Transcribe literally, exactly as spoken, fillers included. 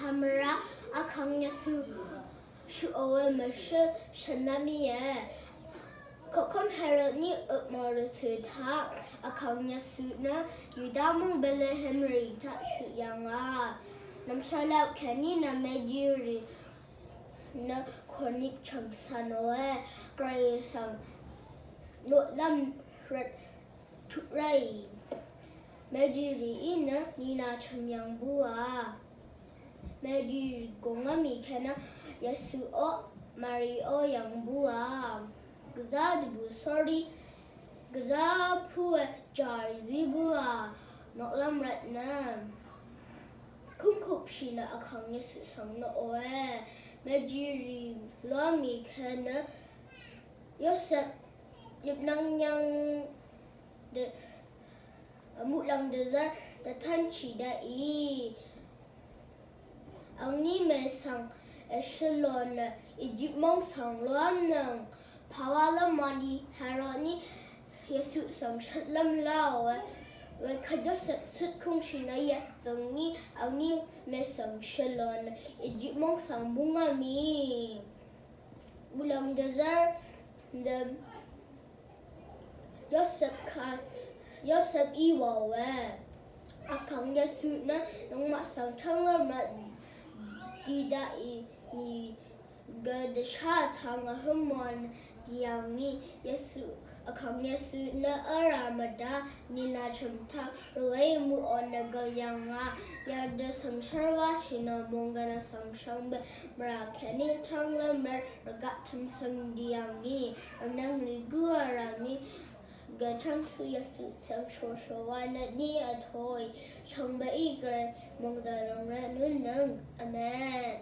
Hàmvrá Vkàng Yesu shøq ò we mvshǿl shvnv́m íe. Koqkv́m Herod ní øpmò rvtø̀ taq Vkàng Yesu nø Yuda múng Betlehem rì taq shøq yv̀ngà. Nv̀mshvlep kèní nø Mejirì nø kòrnip chv̀ng cv̀n òe. Gvray svng noqlv́m rvt tuq ráì. Mejirì í nø nìnà chø̀m yv̀ng bǿà. Mejirì gòngá mì kènø Yesu ó Mari ó yv̀ng bǿà. Gvzá dvbù sórí gvzá pú we jàì zí bǿà. Noqlv́m rvt nø kúngkupshì nø Vkàng Yesu svng noq òe. Mejirì lómì kènø Yosep yøpnvng yv̀ng dø muqlàng dvzv́r dvtv́nshì daqì. Angní mèsvng èshøl lò nø Egypt móng svng lóv́mnøng. Pàwálv́m wani Herod ní Yesu svng shvtlv́m láò we, wekvt Yosep cøtkúngshì nø yv̀tdø̀ng ní angní mèsvng shøl lò nø Egypt móng svng búngá mì. Muqlàng dvzv́r dø Yosep kà Yosep í wàò we. Vkàng Yesu nø nøngmaq svng chv́ngrv́m rvt dì daqì nìgø dvshá vtvng vhǿm wv̄n dì yà ngì. Yesu Vkàng Yesu nø v́lrà mvdá nìnà chø̀m taq rvwèí muqò nø gø yv̀ngà. Yadø svng shv́rwáshì nø mònggv̀n svng shvngbe mvrà kèní chv́ngrv́m rvt rvgaq tø̀m svng dì yà ngì. Vnvng rì gǿ vrà mì gø chv́ngshú Yesu svng shòshò wa nø ní vtōì shvngbeí gvray mòngdv̀n lòng rvt núnnøng. Amen.